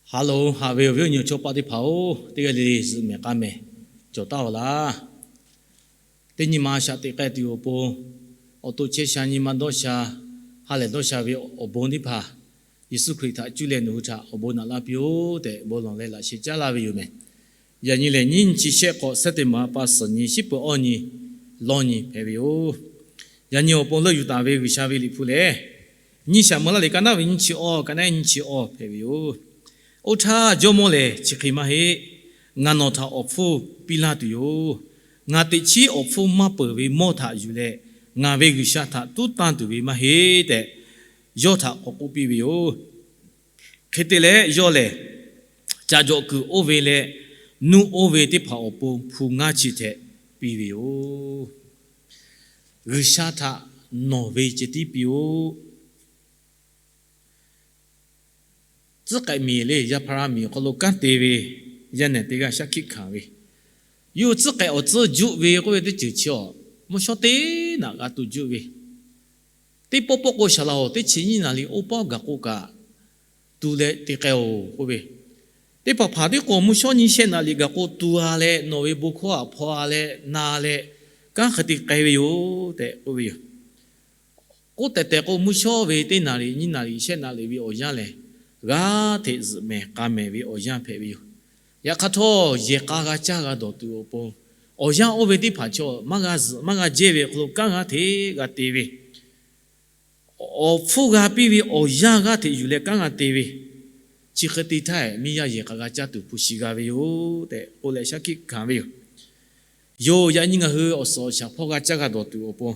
Ha loˬ, haꞈ ve awˬ viˉ awˬ nyi chaw paˆ teˇ hpaˍ-oˬ, teˇ g'aˇ le le zuhꞈ mehˍ k'a mehˍ cawˬ taˉ-oˬ laˇ. Teˇ nyi ma a shaꞈ teꞈ k'ai tuˬ awˬ pon, awˬ to chehˇ sha nyi ma dawˇ sha, ha lehˬ dawˇ sha ve awˬ bon teˇ hpaˍ, Yeˍsuˆ Hkriꞈ htaꞈ cuˇ leh nawˬ hui htaꞈ awˬ bon naꞈ laˇ piˇ-oˆ tehꞈ bon lawˬ leh laꞈ sheh caˉ laˇ ve yoˬ mehˍ. Yaꞈ nyi lehˬ, nyiˇ chi shehˆ k'awꞈ September ma pa suhˍ nyi shiˉ peuˬ awˇ nyi lawˇ nyi hpehꞈ ve yoˬ. Yaꞈ nyi awˬ pon leuˆ yuˬ taˍ ve G'uiˬsha ve liꞈ hpu lehˬ, nyiˇ Saˍmo laˇ liꞈ ka naˉ ve nyiˇ chi awˇ ka naˉ nyiˇ chi awˇ hpehꞈ ve yoˬ. Oˇ htaˇ jawˇmawˇ lehˬ chi hk'e maˇ heˆ. Ngaˬ nawˬ htaꞈ awˬ hpfuhˇ piˇ laˇ tuˬ yoˬ. Ngaˬ teꞈ chiˉ awˬ hpfuhˇ maˇ peuˬ ve mawˇ htaꞈ yuˬ leh, ngaˬ ve G'uiˬsha htaꞈ tuˉ tanˇ tuˬ ve maˇ heˆ tehꞈ, yawˇ htaꞈ k'awꞈ k'oˆ piˇ ve yoˬ. Hk'e te leh yawˇ lehˬ, caꞈ jawꞈ kuiˬ oˇ ve leh nuˇ oˇ ve teˇ hpaˍ awˬ pon hpu ngaˇ chi htehꞈ piˇ ve yoˬ. G'uiˬsha htaꞈ nawˬ ve ceh tiˉ piˇ-oˆ. Tcuhˉ k'ehꞈ miˬ le, yaˇ hpaˇ raˇ miˬ awˬ hk'aw lo kanˉ te ve yaˇ nehˬ teˇ g'aˇ shaˉ hkiˆ hkanˍ ve, yawˇ hui tcuhˉ k'ehꞈ awˬ tcuhˉ juˆ ve k'oˆ ve teˇ ceuˬ chi awˬ, mvuhˇ shawˉ teˇ naꞈ g'a tuˬ juˆ ve, teˇ pawˆ pawˆ k'o shaˍ laꞈ-oˬ, teˇ chi nyiˇ naˍ riˍ oˇ pawˆ gaˬ k'o kaꞈ tu leh te k'ai-oˬ k'oˆ ve, teˇ hpaˍ hpaˍ tiˉ k'o mvuhˇ shawˉ nyiˇ shehˆ naˍ riˍ gaˬ k'o tu-a leh nawˬ ve bon hkawˇ htaꞈ hpaw-a leh na leh kanˉ hk'e te k'ai ve yoˬ tehꞈ k'oˆ ve yoˬ. K'oˆ tehˬ tehˬ k'o, mvuhˇ shawˉ ve teˇ naˍ riˍ nyiˇ naˍ riˍ shehˆ naˍ riˍ ve awˬ yanˇ lehˬ, g'aˇ hteꞈ zuhꞈ mehˍ k'a mehˍ ve awˬ yanˇ hpehꞈ ve yoˬ. Yaꞈ hk'aˇ htawˇ, yehˬ k'a g'a caˇ g'a dawˬ tuˬ awˬ pon, awˬ yanˇ oˇ ve teˇ hpaˍ chaw maˇ g'a zuhꞈ maˇ g'a jehˇ ve awˬ hk'aw lo kanˉ g'aˇ hteꞈ g'a te ve, awˬ hpfuhˇ g'a piˇ ve awˬ yanˇ g'aˇ hteꞈ yuˬ leh kanˉ g'a te ve, chi hk'e te htaˇ miˇ yaˇ yehˬ k'a g'a caˇ tuˬ hpu shi g'a ve yoˬ tehꞈ k'oˆ leh shaˉ hkiˆ hkanˍ ve yoˬ. Yoˬ, yaꞈ nyi ngaˬ hui awˬ suhˍ awˬ shaˍ hpawˇ g'a caˇ g'a dawˬ tuˬ awˬ pon,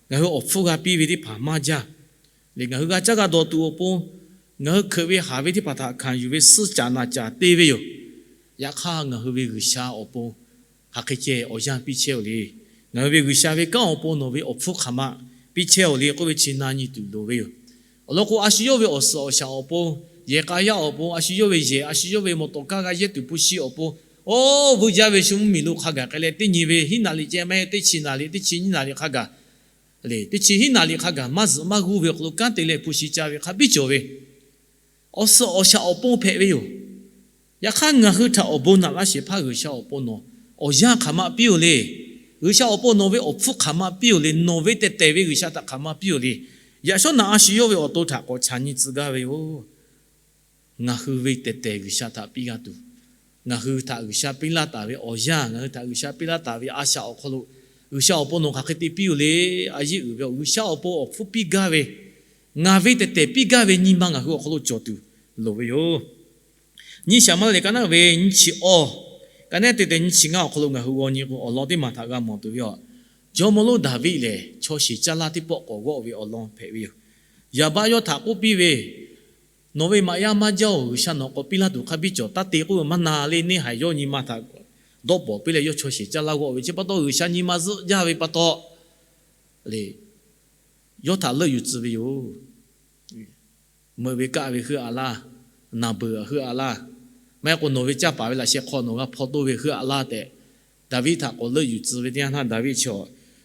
ngaˬ hui awˬ hpfuhˇ g'a piˇ ve teˇ hpaˍ maˇ jaˇ. Lehˬ, ngaˬ hui g'a caˇ g'a dawˬ tuˬ awˬ pon, ngaˬ hui hkeuꞈ ve haˍ ve teˇ hpaˍ htaꞈ hkanˍ yuˬ ve suhˉ caˍ naˍ caˍ te ve yoˬ. Yaꞈ hk'aˇ, ngaˬ hui ve G'uiˬsha awˬ pon hk'aˬ hk'e ceh awˬ yanˇ piˇ chehˇ-oˬ le. Ngaˬ hui ve G'uiˬsha ve kanˉ awˬ pon nawˬ ve awˬ hpfuhˇ hk'aˬ ma piˇ chehˇ-oˬ le k'oˆ ve chi na nyi tuˬ loˍ ve yoˬ. Awˬ lawn k'o, a shu yawˇ ve awˬ suhˍ awˬ shaˍ awˬ pon, yehˬ k'a yaˇ awˬ pon, a shu yawˇ ve yehˬ, a shu yawˇ ve mawˬ tawˍ kaˇ g'a yehˇ tuˬ hpu shi awˬ pon, oˇ vuiˇ jaˇ ve shu mvuhˇmiˬ lo hk'a gaˬ k'ai leh, teˇ nyi ve hiˉ naˍ riˍ ceh maˇ heˆ, teˇ chi naˍ riˍ, teˇ chi nyiˇ naˍ riˍ hk'a gaˬ, teˇ chi hiˉ naˍ riˍ hk'a gaˬ maˇ zuhꞈ maˇ g'uˇ ve awˬ hk'aw lo kanˉ te leh hpu shi caˇ ve hk'a biˇ cawˬ ve, awˬ suhˍ awˬ shaˍ awˬ pon hpehꞈ ve yoˬ. Yaꞈ hk'aˇ, ngaˬ hui htaꞈ awˬ bon naꞈ laˇ shehˍ hpaˇ G'uiˬsha awˬ pon nawˬ awˬ yanˇ hk'aˬ ma piˇ-oˬ le. G'uiˬsha awˬ pon nawˬ ve awˬ hpfuhˇ hk'aˬ ma piˇ-oˬ le. Nawˬ ve tehˬ tehˬ ve G'uiˬsha htaꞈ hk'aˬ ma piˇ-oˬ le. Yaꞈ shawˉ naꞈ a shu yawˇ ve awˬ to htaꞈ k'awꞈ chaꞈ nyi tcuh gaˇ ve yoˬ. Ngaˬ hui ve tehˬ tehˬ G'uiˬsha htaꞈ piˇ g'a tuˬ, ngaˬ hui htaꞈ G'uiˬsha piˇ laˇ taˍ ve awˬ yanˇ, ngaˬ hui htaꞈ G'uiˬsha piˇ laˇ taˍ ve a shaꞈ awˬ hk'aw lo, G'uiˬsha awˬ pon nawˬ hk'aˬ hk'e te piˇ-oˬ le. A yeˇ uiˍ ve G'uiˬsha awˬ pon awˬ hpfuhˇ piˇ gaˇ ve, ngaˬ ve tehˬ tehˬ piˇ gaˇ ve nyi ma ngaˬ hui awˬ hk'aw lo cawˬ tuˬ loˍ ve yoˬ. Nyiˇ Saˍmo laˇ liꞈ ka naˉ ve nyiˇ chi awˇ, ka naˉ te te nyiˇ chi ngaˇ awˬ hk'aw lo ngaˬ hui g'aw nyi k'o, awˬ lawn teˇ maˬ htaꞈ g'a mawˬ tuˬ ve yoˬ. Jawˇmawˇ lonˉ Daˍviˆ lehˬ, chaw sheˍ caˇ laˇ teˇ pawˆ k'awꞈ g'awˆ ve awˬ lawn hpehꞈ ve yoˬ. Yaˍbaˆ yawˇ htaꞈ k'oˆ piˇ ve, Nawˬ ve maꞈ yaˇ maˇ jaˇ-oˬ, G'uiˬsha nawˬ k'awꞈ piˇ laˇ tuˬ hk'a biˇ cawˬ. Taˇ te k'oˆ ve maˇ na le, neˇ haiˬ yawˇ nyi ma htaꞈ dawˇ pawˍ piˇ leh yawˇ chaw sheˍ caˇ laˇ g'awˆ ve chi pa taw, G'uiˬsha nyi ma zuhˆ jaˇ ve pa taw, le, yawˇ htaꞈ leuˆ yuˬ tcuh ve yoˬ. Meuꞈ ve kaˆ ve heuˆ-a laˇ, naˬ beuˬ heuˆ-a laˇ, maˇ heˆ k'o nawˬ ve caˇ paˍ ve laꞈ sheh hk'aw nawˬ g'a hpaw toˇ ve heuˆ-a laˇ tehꞈ, Daˍviˆ htaꞈ k'awꞈ leuˆ yuˬ tcuh ve teˇ yanˇ htaˇ, Daˍviˆ chi,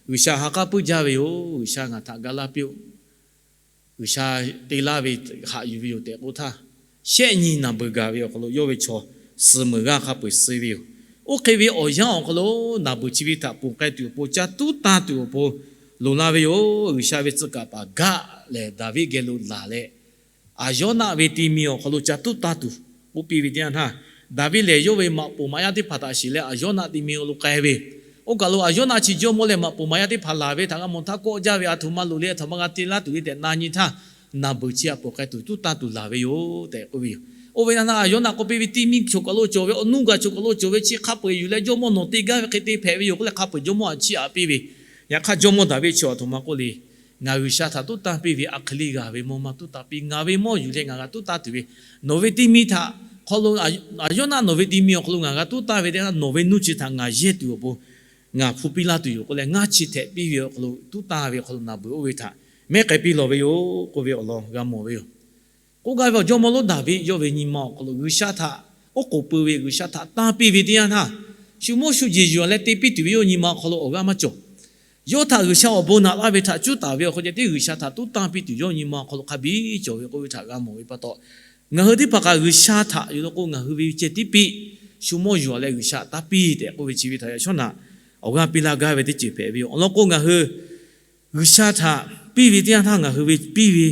G'uiˬsha ha k'aˉ puiˉ jaˇ ve yoˬ. G'uiˬsha ngaˬ htaꞈ ga laˇ piˇ-oˆ. G'uiˬsha te laˇ ve haꞈ yuˬ ve yoˬ tehꞈ k'oˆ htaˇ, shehˆ nyi naˬ beuˬ gaˬ ve awˬ hk'aw lo yawˇ ve chaw suh meuˍ g'aˇ hk'a peu-eˬ suh ve yoˬ. Oˇ hk'e ve awˬ yanˇ awˬ hk'aw lo naˬ beuˬ chi ve htaꞈ ponˬ k'ai tuˬ awˬ pon, ca tuˉ tanˇ tuˬ awˬ pon loˍ la ve yoˬ. G'uiˬsha ve tcuh kaˍ paˍ Gaˆ lehˬ, Daˍviˆ geh lo laˬ leh, Aˍyawˇnaˆ ve ti mi awˬ hk'aw lo ca tuˉ tanˇ tuˬ k'oˆ piˇ ve teˇ yanˇ htaˇ, Daˍviˆ lehˬ yawˇ ve maꞈ poˍ maꞈ yaˇ teˇ hpaˍ htaꞈ shiˍ leh Aˍyawˇnaˆ ti mi lo k'ai ve. Oˇ kaˬ lo Aˍyawˇnaˆ chi jawˇmawˇ lehˬ, maꞈ poˍ maꞈ yaˇ teˇ hpaˍ laˬ ve htaꞈ g'a mawˬ htaˇ kawˆ jaˇ ve, a htoꞈ ma loˍ le, a htoꞈ ma g'a te laˇ tuˬ le tehꞈ na nyi htaˇ, naˬ beuˬ chi a ponˬ k'ai tuˬ tuˉ tanˇ tuˬ laˬ ve yoˬ tehꞈ k'oˆ ve yoˬ. Oˇ ve naˇ naˇ Aˍyawˇnaˆ k'oˆ piˇ ve, Ti mi choˬ kaˬ lo cawˬ ve, awˬ nuˇ gaˬ choˬ kaˬ lo cawˬ ve chi hk'a peu-eˬ yuˬ leh jawˇmawˇ nawˬ te gaˇ ve hk'e te hpehꞈ ve yoˬ k'oˆ leh hk'a peu-eˬ jawˇmawˇ htaꞈ chiˇ aꞈ piˇ ve. Yaꞈ hk'aˇ jawˇmawˇ Daˍviˆ chi a htoꞈ ma k'oˆ le, Ngaˬ G'uiˬsha htaꞈ tuˉ tanˇ piˇ ve a hk'e le g'a ve mawˇ maˇ tuˉ tanˇ piˇ. Ngaˬ ve mawˇ yuˬ leh ngaˬ g'a tuˉ tanˇ tuˬ ve, nawˬ ve ti mi htaꞈ hk'aw lo, Aˍyawˇnaˆ nawˬ ve ti mi awˬ hk'aw lo ngaˬ g'a tuˉ tanˇ ve teˇ yanˇ, nawˬ ve nuˇ chi htaꞈ ngaˬ yehˇ tuˬ awˬ pon ngaˬ hpu piˇ laˇ tuˬ yoˬ k'oˆ leh, ngaˇ chi htehꞈ piˇ ve awˬ hk'aw lo tuˉ tanˇ ve awˬ hk'aw lo naˬ beuˬ oˇ ve htaꞈ mehˉ k'ai piˇ lawˬ ve yoˬ k'oˆ ve awˬ lawn g'a mawˬ ve yoˬ. K'oˆ gaˇ ve awˬ jawˇmawˇ lonˉ Daˍviˆ yawˇ ve nyi ma awˬ hk'aw lo G'uiˬsha htaꞈ oˉ k'oˍ pui ve, G'uiˬsha htaꞈ tanˇ piˇ ve teˇ yanˇ htaˇ, shu mawˇ shu jeˬ yuˬ leh te piˇ tuˬ ve yawˇ nyi ma awˬ hk'aw lo awˬ g'aˇ maˇ cawˬ. Yawˇ htaꞈ G'uiˬsha awˬ bon naꞈ laˇ ve htaꞈ cuˉ taˍ ve awˬ hk'aw ceh tiˉ G'uiˬsha htaꞈ tuˉ tanˇ piˇ tuˬ yawˇ nyi ma awˬ hk'aw lo hk'a biˇ cawˬ ve k'oˆ ve htaꞈ g'a mawˬ ve pa taw, Ngaˬ hui teˇ hpaˍ kaꞈ G'uiˬsha htaꞈ yuˬ law k'o, ngaˬ hui ve ceh tiˉ piˇ, shu mawˇ yuˬ-a leh G'uiˬsha taˇ piˇ tehꞈ k'oˆ ve chi ve htaꞈ yaꞈ shawˉ naꞈ awˬ g'aˇ piˇ laˇ gaˇ ve teˇ ceuˬ hpehꞈ ve yoˬ. Awˬ lawn k'o, ngaˬ hui G'uiˬsha htaꞈ piˇ ve teˇ yanˇ htaˇ ngaˬ hui ve piˇ ve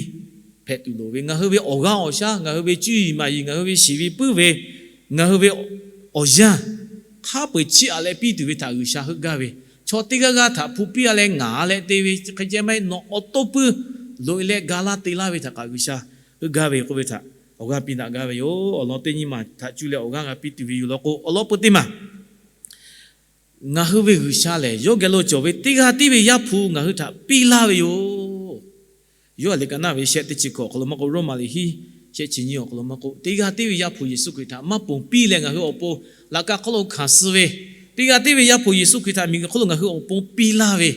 hpehꞈ tuˬ loˍ ve, ngaˬ hui ve awˬ g'aˇ awˬ shaˉ, ngaˬ hui ve cuˇ yiˍ maˍ yiˍ, ngaˬ hui ve shiˍ ve puiˉ ve, ngaˬ hui ve awˬ yanˇ hk'a peu-eˬ chiˇ aꞈ leh piˇ tuˬ ve htaꞈ G'uiˬsha heuˆ gaˇ ve, chaw teˇ g'aˇ g'aˇ htaꞈ hpu piˇ-a leh ngaˬ leh te ve hk'e ceh maˇ heˆ, nawˬ awˬ to pui loꞈ-e leh ga laˇ te laˇ ve htaꞈ kaꞈ G'uiˬsha heuˆ gaˇ ve k'oˆ ve htaꞈ awˬ g'aˇ piˇ daꞈ gaˇ ve yoˬ. Awˬ lawn teˇ nyi ma htaꞈ cuˇ leh awˬ g'aˇ g'a piˇ tuˬ ve yoˬ law k'o, awˬ lawn peu teˇ maˬ ngaˬ hui ve G'uiˬsha lehˬ, yawˇ geh lo cawˬ ve teˇ g'aˇ tiˉ ve Yaˇ hpu ngaˬ hui htaꞈ piˇ laˇ ve yoˬ. Yoˇhanˬ liꞈ ka naˆ ve shehˆ teˇ chi hkawꞈ awˬ hk'aw lo maˇ k'oˆ, Roˉmaꞈ liꞈ hiˉ shehˆ chi nyiˇ awˬ hk'aw lo maˇ k'oˆ, teˇ g'aˇ tiˉ ve Yaˇ hpu Yeˍsuˆ Hkriꞈ htaꞈ maˇ ponˬ piˇ leh ngaˬ hui awˬ pon laꞈ ka hk'aw lo hkanˍ suh ve, teˇ g'aˇ tiˉ ve Yaˇ hpu Yeˍsuˆ Hkriꞈ htaꞈ miˬguiˬ hk'oˆ lo ngaˬ hui awˬ pon piˇ laˇ ve,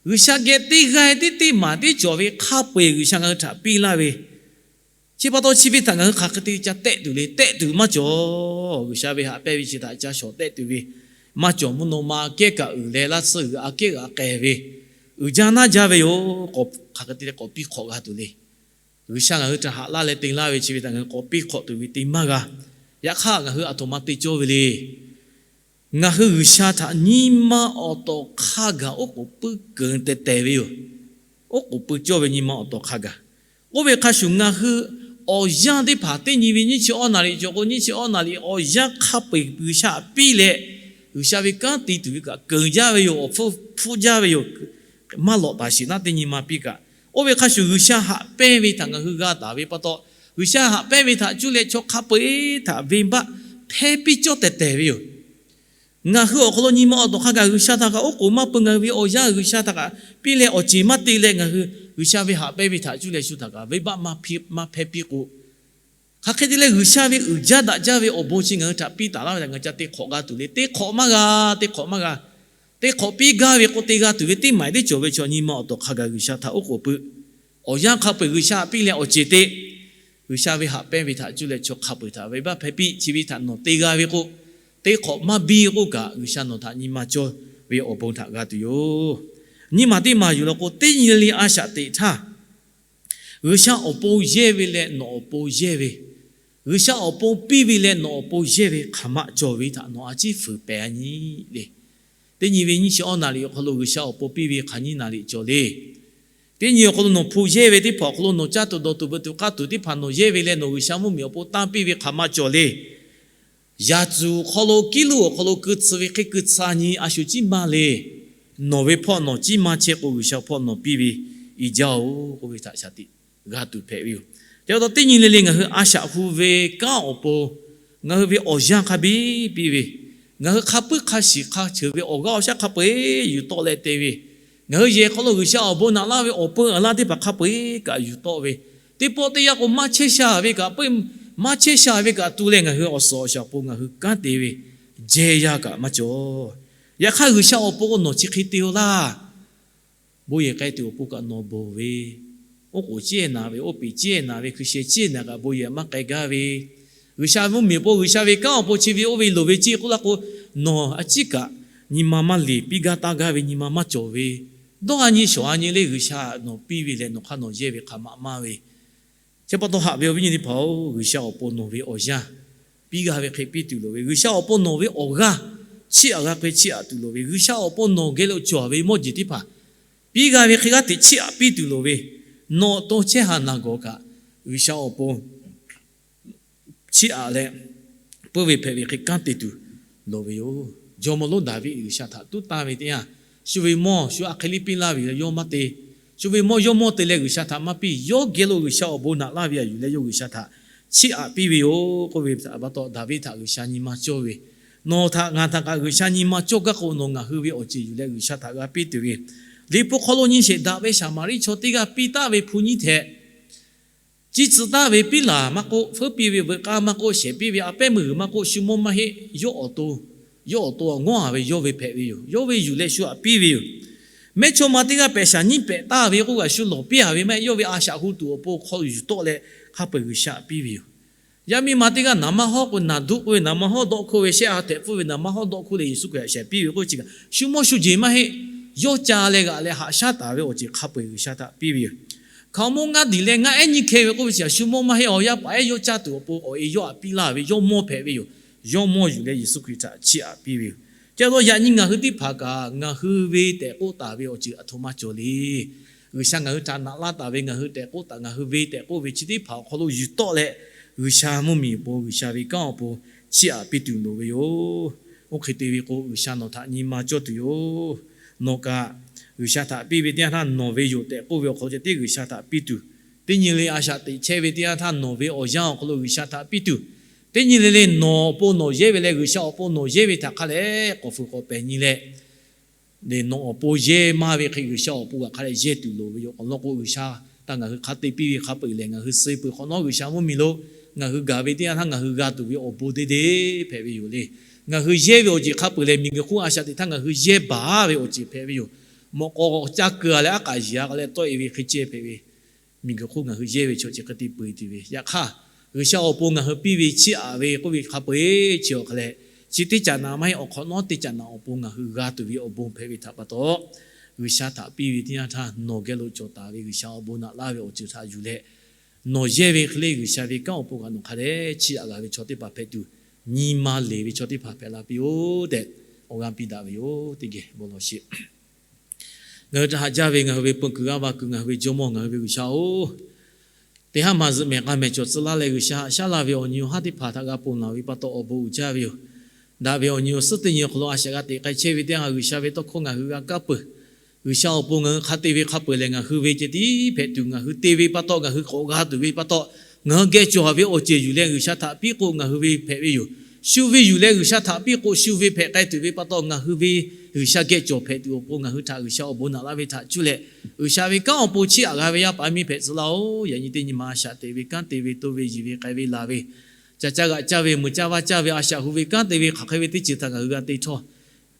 G'uiˬsha geh teˇ g'aˇ tiˉ teˇ maˬ tiˉ cawˬ ve hk'a peu-eˬ G'uiˬsha ngaˬ hui htaꞈ piˇ laˇ ve, chi pa taw chi ve htaꞈ ngaˬ hui hk'aˬ hk'e te ca tehˆ tuˬ le. Tehˆ tuˬ maˇ cawˬ. G'uiˬsha ve haꞈ pehnˇ ve chi htaꞈ ca shawˍ tehˆ tuˬ ve maˇ cawˬ. Mvuhˇ naw ma aꞈ kehˉ kaꞈ uiˍ leh laˇ tsuhˇ g'uiˬ aꞈ kehˉ g'aꞈ k'ai ve, uiˍ jaˇ naˇ jaˇ ve yoˬ. K'awꞈ hk'aˬ hk'e te leh k'awꞈ piˇ hk'awꞈ g'a tuˬ le. G'uiˬsha ngaˬ hui htaꞈ haꞈ laˇ leh te laˇ ve chi ve htaꞈ ngaˬ hui k'awꞈ piˇ hk'awꞈ tuˬ ve te maˇ g'a. Yaꞈ hk'aˇ ngaˬ hui aˬ htoꞈ ma te cawˇ ve le. Ngaˬ hui G'uiˬsha htaꞈ nyi ma awˬ tawˍ hk'a gaˬ oˉ k'oˍ pui keunˍ tehˬ tehˬ ve yoˬ. Oˉ k'oˍ pui cawˇ ve nyi ma awˬ tawˍ hk'a gaˬ. Oˇ ve hk'a shuˍ ngaˬ hui awˬ yanˇ teˇ hpaˍ teˇ nyi ve nyiˇ chi awˇ naˍ riˍ cawˬ k'o, nyiˇ chi awˇ naˍ riˍ awˬ yanˇ hk'a peu-eˬ G'uiˬsha htaꞈ piˇ leh, G'uiˬsha ve kanˉ te tuˬ ve kaꞈ keunˍ jaˇ ve yoˬ. Awˬ hpfuhˇ hpfuhˇ jaˇ ve yoˬ. Maˇ lawꞈ taˍ sheˍ naˉ teˇ nyi ma piˇ kaꞈ. Oˇ ve hk'a shuˍ G'uiˬsha haꞈ pehnˇ ve htaꞈ ngaˬ hui g'a taˍ ve pa taw, G'uiˬsha haꞈ pehnˇ ve htaꞈ cuˇ leh chaw hk'a peu-eˬ htaꞈ venˇbaˆ hpehˇ piˇ cawˇ tehˬ tehˬ ve yoˬ. Ngaˬ hui awˬ hk'aw lo nyi ma awˬ tawˍ hk'a gaˬ G'uiˬsha htaꞈ kaꞈ oˉ k'oˍ maˇ pui, ngaˬ hui ve awˬ yanˇ G'uiˬsha htaꞈ kaꞈ piˇ leh awˬ ceˬ maˇ te leh ngaˬ hui G'uiˬsha ve haꞈ pehnˇ ve htaꞈ cuˇ leh shu htaꞈ kaꞈ venˇbaˆ maˇ hpehˇ piˇ k'o, hk'aˬ hk'e te leh G'uiˬsha ve uiˍ jaˇ daꞈ jaˇ ve awˬ bon chi ngaˬ hui htaꞈ piˇ taˍ laˇ ve htaꞈ ngaˬ ca te hk'awꞈ g'a tuˬ le. Te hk'awꞈ maˇ g'a, te hk'awꞈ maˇ g'a. Te hk'awꞈ piˇ gaˇ ve k'o, te g'a tuˬ ve teˇ maˬ teˇ cawˬ ve chaw nyi ma awˬ tawˍ hk'a gaˬ G'uiˬsha htaꞈ oˉ k'oˍ pui. Awˬ yanˇ hk'a peu-eˬ G'uiˬsha htaꞈ piˇ leh awˬ ceˬ te, G'uiˬsha ve haꞈ pehnˇ ve htaꞈ cuˇ leh chaw hk'a peu-eˬ htaꞈ venˇbaˆ hpehˇ piˇ. Chi ve htaꞈ nawˬ te g'a ve k'o, te hk'awꞈ maˇ biˇ k'oˆ kaꞈ, G'uiˬsha nawˬ htaꞈ nyi ma cawˇ ve awˬ bon htaꞈ g'a tuˬ yoˬ. Nyiˇ maˬ teˇ maˬ yuˬ law k'o, teˇ nyi le le a shaꞈ teꞈ htaˇ, G'uiˬsha awˬ pon yehˇ ve leh nawˬ awˬ pon yehˇ ve, G'uiˬsha awˬ pon piˇ ve leh nawˬ awˬ pon yehˇ ve hk'aˬ ma cawˬ ve htaꞈ nawˬ a ciˉ fuiˍ pehˍ a nyi le. Teˇ nyi ve nyiˇ chi awˇ naˍ riˍ awˬ hk'aw lo G'uiˬsha awˬ pon piˇ ve hk'aˬ nyiˇ naˍ riˍ cawˬ le. Teˇ nyi awˬ hk'aw lo nawˬ hpu yehˇ ve teˇ hpaˍ awˬ hk'aw lo nawˬ caˇ tuˬ dawˬ tuˬ veuꞈ tuˬ k'aˇ tuˬ teˇ hpaˍ nawˬ yehˇ ve leh nawˬ G'uiˬsha mvuhˇmiˬ awˬ pon tanˇ piˇ ve hk'aˬ ma cawˬ le. Yaˍ tcuhˍ awˬ hk'aw lo, kiˇ luˇ awˬ hk'aw lo keu tcuh ve hk'e keu tcuh nyi a shu ciˉ maˇ le. Nawˬ ve hpawˇ nawˬ ciˉ maˇ chehˇ k'o, G'uiˬsha hpawˇ nawˬ piˇ ve i jaˇ-oˬ k'oˆ ve htaꞈ shaˍ tiꞈ g'a tuˬ hpehꞈ ve yoˬ. Te pa taw teˇ nyi le le ngaˬ hui a shaꞈ hu ve kanˉ awˬ pon, ngaˬ hui ve awˬ yanˇ hk'a biˇ piˇ ve, ngaˬ hui hk'a puiˉ hk'a shiˍ hk'a ceuˬ ve awˬ g'aˇ awˬ shaˉ hk'a peu-eˬ yuˬ tawˆ leh te ve, ngaˬ hui yehˬ hk'aw lo G'uiˬsha awˬ bon naꞈ laˇ ve awˬ peu aˬ laˇ teˇ hpaˍ hk'a peu-eˬ kaꞈ yuˬ tawˆ ve, teˇ pawˆ teˇ yanˇ k'o maˇ chehˇ sha ve kaꞈ peuˬ, maˇ chehˇ sha ve kaꞈ tu leh ngaˬ hui awˬ suhˍ awˬ shaˍ awˬ pon ngaˬ hui kanˉ te ve jehˇ yaˇ kaꞈ maˇ cawˬ. Yaꞈ hk'aˇ G'uiˬsha awˬ pon k'o nawˬ chi hk'e te-o laˇ. Bon yehˬ k'ai tuˬ awˬ pon kaꞈ nawˬ bawˬ ve, oˉ k'oˍ ciˉ ehˍ naˍ ve, oˇ peꞈ ciˉ ehˍ naˍ ve, hkui sheh ciˉ ehˍ naˍ kaꞈ bon yehˬ maˇ k'ai gaˇ ve, G'uiˬsha mvuhˇmiˬ awˬ pon, G'uiˬsha ve kanˉ awˬ pon chi ve oˇ ve loˍ ve ciˇ k'oˆ laˇ k'o, nawˬ a ciˉ kaꞈ nyi ma maˇ liꞈ piˇ gaˇ taˇ gaˇ ve nyi ma maˇ cawˬ ve, dawˇ a nyi shawˍ a nyi le G'uiˬsha nawˬ piˇ ve leh nawˬ hk'aˇ nawˬ yehˇ ve hk'aˬ ma maˇ ve, chi pa taw haꞈ ve awˬ viˉ nyi teˇ hpaˍ-oˬ, G'uiˬsha awˬ pon nawˬ ve awˬ yanˇ piˇ g'a ve hk'e piˇ tuˬ loˍ ve, G'uiˬsha awˬ pon nawˬ ve awˬ g'aˇ chiˇ aꞈ g'a k'ai chiˇ aꞈ tuˬ loˍ ve, G'uiˬsha awˬ pon nawˬ geh lo cawˬ ve mawˇ jeˬ teˇ hpaˍ piˇ g'a ve hk'e g'aˇ teꞈ chiˇ aꞈ piˇ tuˬ loˍ ve, nawˬ awˬ to chehˇ ha naˬ gawˬ kaꞈ G'uiˬsha awˬ pon chiˇ aꞈ leh peuˇ ve hpehꞈ ve hk'e kanˉ te tuˬ loˍ ve yoˬ. Jawˇmawˇ lonˉ Daˍviˆ G'uiˬsha htaꞈ tuˉ tanˇ ve teˇ yanˇ, shu ve mawˇ shu aꞈ hk'e liˇ piˇ laˇ ve yawˇ maˇ te. Shu ve mawˇ yawˇ mawˇ te leh G'uiˬsha htaꞈ maˇ piˇ. Yawˇ geh lo G'uiˬsha awˬ bon naꞈ laˇ ve aꞈ yuˬ leh yawˇ G'uiˬsha htaꞈ chiˇ aꞈ piˇ ve yoˬ k'oˆ ve pa taw, Daˍviˆ htaꞈ G'uiˬsha nyi ma cawˇ ve, nawˬ htaꞈ ngaˬ htaꞈ kaꞈ G'uiˬsha nyi ma cawˇ gaˇ k'o, nawˬ ngaˬ hui ve awˬ ceˬ yuˬ leh G'uiˬsha htaꞈ g'a piˇ tuˬ ve, Liꞈ hpu hk'aw lo nyi sheˍ, daꞈ ve Saˍmaˍriˆ chaw teˇ g'aˇ piˇ taˍ ve hpu nyiˇ htehꞈ ciˇ tcuh taˍ ve piˉ laˬ maˇ k'oˆ, feuˉ piˇ ve veuꞈ k'aˇ maˇ k'oˆ, shehˍ piˇ ve a pehˉ meuˇ g'uiˬ maˇ k'oˆ, shu mawˇ maˇ heˆ. Yawˇ awˬ to, yawˇ awˬ to awˬ ngawˇ a ve yawˇ ve hpehꞈ ve yoˬ. Yawˇ ve yuˬ leh shu aꞈ piˇ ve yoˬ. Mehˇchawˇma teˇ g'aˇ pehꞈ shaˍ nyiˇ pehꞈ taˍ ve k'oˆ kaꞈ shu lawˬ piˇ a ve maˇ heˆ. Yawˇ ve a shaꞈ hu tuˬ awˬ pon hk'aw yuˬ tawˆ leh hk'a peu-eˬ G'uiˬsha aꞈ piˇ ve yoˬ. Yaˇ miˇ ma teˇ g'aˇ naˍ maˇ hawˉ k'o, naˍ duˆ k'oˆ ve naˍ maˇ hawˉ dawˆ hkuˇ ve, shehˆ ha htehꞈ pfuhˇ ve naˍ maˇ hawˉ dawˆ hkuˇ leh Yeˍsuˆ Hkriꞈ htaꞈ shehˍ piˇ ve k'oˆ ve chi kaꞈ shu mawˇ shu jeˬ maˇ heˆ. Yawˇ ca leh g'aꞈ leh haꞈ shaˉ taˍ ve awˬ ceuˬ hk'a peu-eˬ G'uiˬsha htaꞈ piˇ ve yoˬ. Hkaoˍmonˇ ngaˇ diˬ leh ngaˇ ehˉ nyiˇ hkeh ve k'oˆ ve chi a shu mawˇ maˇ heˆ. Awˬ yaˇ paˍ ehˉ yawˇ caˇ tuˬ awˬ pon awˬ e yawˇ htaꞈ piˇ laˇ ve, yawˇ mawˇ hpehꞈ ve yoˬ. Yawˇ mawˇ yuˬ leh Yeˍsuˆ Hkriꞈ htaꞈ chiˇ aꞈ piˇ ve yoˬ. Chi pa taw yaꞈ nyi ngaˬ hui teˇ hpaˍ kaꞈ ngaˬ hui ve tehꞈ k'oˆ taˍ ve awˬ ceuˬ aˬ htoꞈ ma cawˬ le. G'uiˬsha ngaˬ hui htaꞈ naꞈ laˇ taˍ ve, ngaˬ hui tehꞈ k'oˆ taˍ, ngaˬ hui ve tehꞈ k'oˆ ve chi teˇ hpaˍ awˬ hk'aw lo yuˬ tawˆ leh, G'uiˬsha mvuhˇmiˬ awˬ pon, G'uiˬsha ve kanˉ awˬ pon chiˇ aꞈ piˇ tuˬ loˍ ve yoˬ. Oˇ hk'e te ve k'o, G'uiˬsha nawˬ htaꞈ nyi ma cawˇ tuˬ yoˬ. Nawˬ kaꞈ G'uiˬsha htaꞈ piˇ ve teˇ yanˇ htaˇ nawˬ ve yoˬ tehꞈ k'oˆ ve awˬ hk'aw lo ceh tiˉ G'uiˬsha htaꞈ piˇ tuˬ, teˇ nyi le a shaꞈ teꞈ chehˇ ve teˇ yanˇ htaˇ nawˬ ve awˬ yanˇ awˬ hk'aw lo G'uiˬsha htaꞈ piˇ tuˬ, teˇ nyi le le nawˬ awˬ pon nawˬ yehˇ ve leh G'uiˬsha awˬ pon nawˬ yehˇ ve htaꞈ hk'a leh k'awꞈ fuiˍ k'awꞈ pehˍ nyi leh, nawˬ awˬ pon yehˇ maˇ ve hk'e G'uiˬsha awˬ pon kaꞈ hk'a leh yehˇ tuˬ loˍ ve yoˬ. Awˬ lawn k'o, G'uiˬsha htaꞈ ngaˬ hui hk'a te piˇ ve hk'a peu-eˬ lehˬ, ngaˬ hui suh peuˬ hk'awꞈ nawˉ G'uiˬsha mvuhˇmiˬ lo ngaˬ hui gaˬ ve teˇ yanˇ htaˇ ngaˬ hui g'a tuˬ ve awˬ bon deˇ deˇ hpehꞈ ve yoˬ le. Ngaˬ hui yehˇ ve awˬ ceuˬ hk'a peu-eˬ lehˬ, miˬguiˬ hk'oˆ a shaꞈ teꞈ htaˇ ngaˬ hui yehˇ baˬ ve awˬ ceuˬ hpehꞈ ve yoˬ. Mawꞈ k'aw caˇ keu-a leh aˉ k'aꞈ yiˍ-a k'ai leh tawˆ-e ve hk'e ceh hpehꞈ ve, miˬguiˬ hk'oˆ ngaˬ hui yehˇ ve chaw chi hk'e te peu-eˬ tuˬ ve. Yaꞈ hk'aˇ, G'uiˬsha awˬ pon ngaˬ hui piˇ ve chiˇ aꞈ ve k'oˆ ve hk'a peu-eˬ chi awˬ hk'a leh, chi teˇ caꞈ naꞈ maˇ heˆ, awˬ hk'awꞈ nawˉ teˇ caꞈ naꞈ awˬ pon ngaˬ hui g'a tuˬ ve awˬ bon hpehꞈ ve htaꞈ pa taw, G'uiˬsha htaꞈ piˇ ve teˇ yanˇ htaˇ nawˬ geh lo cawˬ taˍ ve G'uiˬsha awˬ bon naꞈ laˇ ve awˬ ceuˬ htaꞈ yuˬ leh, nawˬ yehˇ ve hk'e le G'uiˬsha ve kanˉ awˬ pon kaꞈ nawˬ hk'a dehꞈ chiˇ aꞈ g'a ve chaw teˇ hpaˍ hpehꞈ tuˬ, nyi ma leˬ ve chaw teˇ hpaˍ hpehꞈ la piˇ-oˆ tehꞈ awˬ g'aˇ piˇ daꞈ ve yoˬ. Teˇ geh bon lawˬ sheˍ. Ngaˬ hui htaꞈ haꞈ jaˇ ve ngaˬ hui ve peu kuiˬ g'aˇ va kuiˬ ngaˬ hui ve Jawˇmawˇ ngaˬ hui ve G'uiˬsha-oˬ, teˇ haˉ ma zuhꞈ mehˍ k'a mehˍ cawˬ tcuh laˇ leh G'uiˬsha haꞈ shaˉ la ve awˬ nyi awˬ haˉ teˇ hpaˍ htaꞈ g'a ponˬ laˬ ve pa taw awˬ bon uiˍ jaˇ ve yoˬ. Daꞈ ve awˬ nyi awˬ suhˉ teˇ nyi awˬ hk'aw lo a shaꞈ g'a teꞈ k'ai chehˇ ve teˇ yanˇ G'uiˬsha ve tawˇ hkawˇ ngaˬ hui g'a kaˇ peuˬ. G'uiˬsha awˬ pon ngaˬ hui hk'a te ve hk'a peu-eˬ lehˬ, ngaˬ hui ve ceh tiˉ hpehꞈ tuˬ, ngaˬ hui te ve pa taw, ngaˬ hui k'awꞈ g'a tuˬ ve pa taw, ngaˬ hui geh cawˬ ve awˬ ceuˬ yuˬ leh G'uiˬsha htaꞈ piˇ k'o ngaˬ hui ve hpehꞈ ve yoˬ. Shu ve yuˬ leh G'uiˬsha htaꞈ piˇ k'o shu ve hpehꞈ k'ai tuˬ ve pa taw, ngaˬ hui ve G'uiˬsha geh cawˬ hpehꞈ tuˬ awˬ pon ngaˬ hui htaꞈ G'uiˬsha awˬ bon naꞈ laˇ ve htaꞈ cuˇ leh, G'uiˬsha ve kanˉ awˬ pon chiˇ aꞈ g'a ve yaˇ paˍ miˇ hpehꞈ tcuh laˇ-oˬ. Yaꞈ nyi teˇ nyi ma a shaꞈ teꞈ ve kanˉ te ve to ve yiˬ ve k'ai ve laˬ ve, ca caˇ g'aꞈ caˇ ve meuꞈ caˇ vaˇ caˇ ve a shaꞈ hu ve kanˉ te ve hk'aˬ hk'e ve teˇ ceuˬ htaꞈ ngaˬ hui g'a te htawˇ,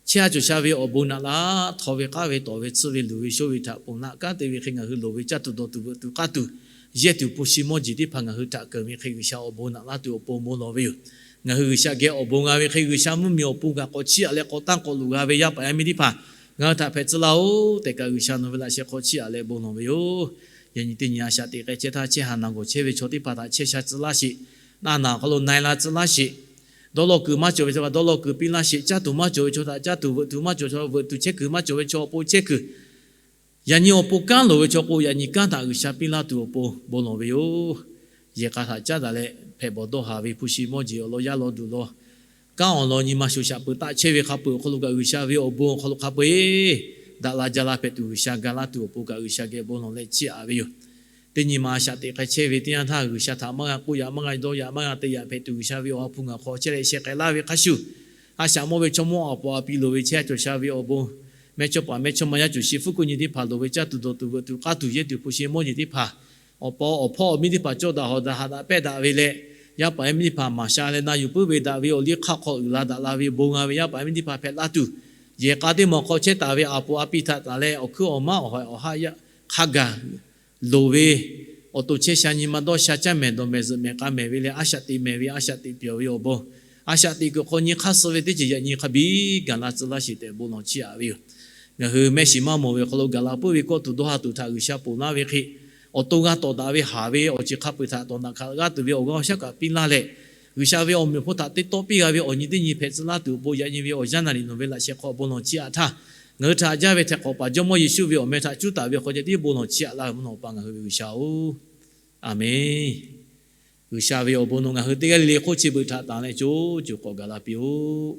chehˇ a cawˬ sha ve awˬ bon naꞈ laˇ, htaw ve k'aˉ ve tawˍ ve tsuhˇ ve luˬ ve shoˉ ve htaꞈ ponˬ laˇ kanˉ te ve hk'e ngaˬ hui loˍ ve caˇ tuˬ dawˬ tuˬ veuꞈ tuˬ k'aˇ tuˬ, yehˇ tuˬ hpu shi mawˇ jeˬ teˇ hpaˍ ngaˬ hui htaꞈ keunˍ ve hk'e G'uiˬsha awˬ bon naꞈ laˇ tuˬ awˬ pon bon lawˬ ve yoˬ. Ngaˬ hui G'uiˬsha geh awˬ bon g'a ve hk'e G'uiˬsha mvuhˇmiˬ awˬ pon kaꞈ k'awꞈ chiˇ aꞈ leh k'awꞈ tanˇ k'awꞈ luˬ g'a ve yaˇ paˍ yaˇ miˇ teˇ hpaˍ ngaˬ hui htaꞈ hpehꞈ tcuh laˇ-oˬ tehꞈ kaꞈ G'uiˬsha nawˬ ve laꞈ sheh hk'aw chiˇ aꞈ leh bon lawˬ ve yoˬ. Yaꞈ nyi teˇ nyi a shaꞈ teꞈ k'ai chehˇ htaˇ chehˇ haˍ naˬ gawˬ chehˇ ve chaw teˇ hpaˍ htaꞈ chehˇ sha tcuh laˇ sheˍ. Naˆ naˬ awˬ hk'aw lo na-e la tcuh laˇ sheˍ. Dawˇ law kuiˬ maˇ cawˬ ve chaw htaꞈ dawˇ law kuiˬ piˇ laˇ sheˍ. Caˇ tuˬ maˇ cawˬ ve chaw htaꞈ caˇ tuˬ, veuꞈ tuˬ maˇ cawˬ chaw htaꞈ veuꞈ tuˬ, chehˇ kuiˬ maˇ cawˬ ve chaw awˬ pon chehˇ kuiˬ, yaꞈ nyi awˬ pon kanˉ loˍ ve chaw k'o, yaꞈ nyi kanˉ htaꞈ G'uiˬsha piˇ laˇ tuˬ awˬ pon bon lawˬ ve yoˬ. Yehˬ k'a htaꞈ caˉ daꞈ leh hpehꞈ bawˬ dawˇ haˍ ve hpu shi mawˇ jeˬ awˬ lawn yaˇ lawn duˬ lawn, kanˉ awˬ lawn nyi ma shoˍ shaꞈ peuˬ taˆ chehˇ ve hk'a peu-eˬ awˬ hk'aw lo kaꞈ G'uiˬsha ve awˬ bon awˬ hk'aw lo hk'a peu-eˬ daꞈ la jaˇ la hpehꞈ tuˬ, G'uiˬsha ga laˇ tuˬ awˬ pon kaꞈ G'uiˬsha geh bon lawˬ leh chiˇ aꞈ ve yoˬ. Teˇ nyi ma a shaꞈ teꞈ k'ai chehˇ ve teˇ yanˇ htaˇ, G'uiˬsha htaꞈ maˇ g'a k'oˆ yaꞈ, maˇ g'a dawˇ yaꞈ, maˇ g'a te yaꞈ hpehꞈ tuˬ, G'uiˬsha ve awˬ ha hpu ngaˬ hk'aw chehˇ leh sheh k'ai laˇ ve hk'a shuˍ, a shaꞈ mawˇ ve chaw mawˇ awˬ pa awˬ pi loˍ ve chehˇ a cawˬ sha ve awˬ bon, mehˇchawˇpaˍ mehˇchawˇma yaˇ cawˬ shi hpfuhˇ kuˆ nyi teˇ hpaˍ loˍ ve caˇ tuˬ dawˬ tuˬ veuꞈ tuˬ k'aˇ tuˬ yehˇ tuˬ hpu shi mawˇ jeˬ teˇ hpaˍ, awˬ pa awˬ hpawˇ awˬ miˇ teˇ hpaˍ cawˇ daꞈ hawˍ daꞈ haꞈ daꞈ pehˇ daꞈ ve leh, yaˇ paˍ yaˇ miˇ teˇ hpaˍ maˍ sha leh na yuˬ puiˉ ve daꞈ ve awˬ liˇ hk'aˇ hk'aw uiˍ la daꞈ la ve bon g'a ve yaˇ paˍ yaˇ miˇ teˇ hpaˍ hpehꞈ laˇ tuˬ, yehˬ k'a teˇ maˬ hk'aw chehˇ taˍ ve a poˍ a pi htaꞈ taˍ leh awˬ hkuiˉ awˬ maˉ awˬ hawehˍ awˬ haˆ hk'a gaˬ loˍ ve awˬ to chehˇ sha nyi ma dawˇ sha caˇ mehˍ dawˬ mehˍ zuhꞈ mehˍ k'a mehˍ ve leh a shaꞈ teꞈ mehˍ ve a shaꞈ teꞈ pyawˬ ve awˬ bon, a shaꞈ teꞈ kuiˬ hk'aw nyi hk'aˇ suh ve teˇ ceuˬ yaꞈ nyi hk'a biˇ gaˬ la tcuh laˇ sheˍ tehꞈ bon lawˬ chiˇ aꞈ ve yoˬ. Ngaˬ hui mehˆ shiˍ maˇ mawˬ ve awˬ hk'aw lo gaˬ la puiˉ ve kawˆ tuˬ dawˇ ha tuˬ htaꞈ G'uiˬsha ponˬ laˇ ve hk'e, awˬ to g'a tawˍ daꞈ ve haˍ ve awˬ ceuˬ hk'a peu-eˬ htaꞈ tawˍ naꞈ hkaꞈ g'aˇ tuˬ ve awˬ g'aˇ awˬ shaˉ kaꞈ piˇ laˇ leh, G'uiˬsha ve awˬ meꞈ awˬ hponˇ htaꞈ teˇ tawˆ piˇ g'a ve awˬ nyi teˇ nyi hpehꞈ tcuh laˇ tuˬ awˬ pon yaꞈ nyi ve awˬ yanˇ naˍ riˍ nawˬ ve laꞈ sheh hk'aw bon lawˬ chiˇ aꞈ htaˇ, ngaˬ hui htaꞈ haꞈ jaˇ ve htaiˍ hk'awꞈ paˍ Jawˇmawˇ Yeˍsuˆ ve awˬ meh htaꞈ cuˉ taˍ ve awˬ hk'aw ceh tiˉ bon lawˬ chiˇ aꞈ laˇ ve mvuhˇ naw awˬ pa ngaˬ hui ve G'uiˬsha-oˬ, Aˍmenˇ. G'uiˬsha ve awˬ bon nawˬ ngaˬ hui teˇ g'aˇ le le hk'oˆ chi beuꞈ htaꞈ tanˬ leh co co k'awꞈ gaˬ la piˇ-oˆ.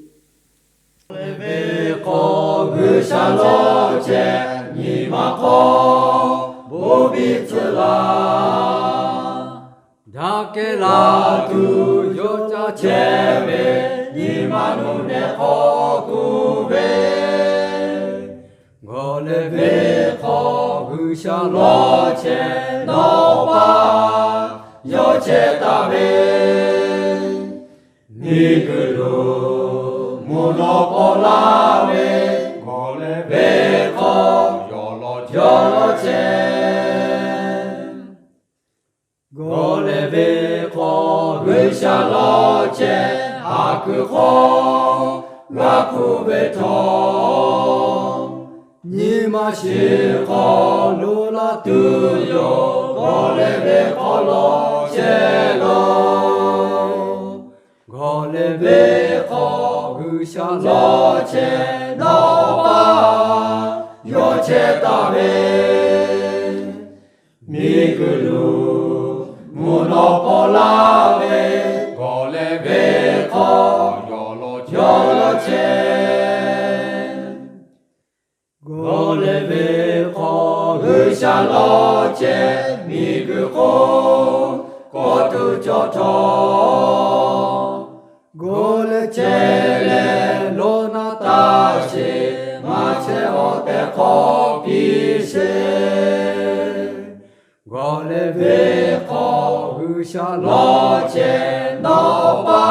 Ve hk'aw G'uiˬsha lawˇ chehˇ nyi ma hk'aw bon biˇ tcuh laˇ. Daꞈ kehˉ la tuˬ yawˇ caˇ chehˇ ve nyi ma nuˇ nehˬ hk'aw kuˬ ve, gawˬ leh ve hk'aw G'uiˬsha lawˇ chehˇ nawˬ pa yawˇ chehˇ taˍ ve, miˬguiˬ lo mvuhˇ naw k'awꞈ laˇ ve, gawˬ leh ve hk'aw yawˇ lawˇ chehˇ. Gawˬ leh ve hk'aw G'uiˬsha lawˇ chehˇ, a kuiˬ hk'aw g'a hpuˇ ve htawˇ, nyi ma shiˍ hk'aw lo laˇ tuˬ yoˬ. ve hk'aw G'uiˬsha lawˇ chehˇ, nawˬ pa yawˇ chehˇ taˍ ve, miˬguiˬ lo mvuhˇ naw paw laˇ ve, gawˬ leh ve hk'aw yawˇ lawˇ chehˇ. Gawˬ leh ve hk'aw G'uiˬsha lawˇ chehˇ, miˬguiˬ hk'oˆ kawˇ tuˬ cawˬ htawˇ, gawˬ leh chehˇ leh lo naˆ taˇ sheˍ, maˇ chehˇ awˬ tehˬ hk'awꞈ piˇ sheˍ. Gawˬ leh ve hk'aw G'uiˬsha lawˇ chehˇ, nawˬ pa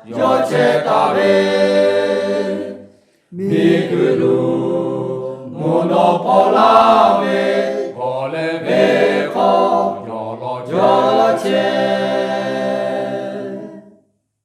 yawˇ chehˇ taˍ ve, miˬguiˬ lo mvuhˇ naw paw laˇ ve,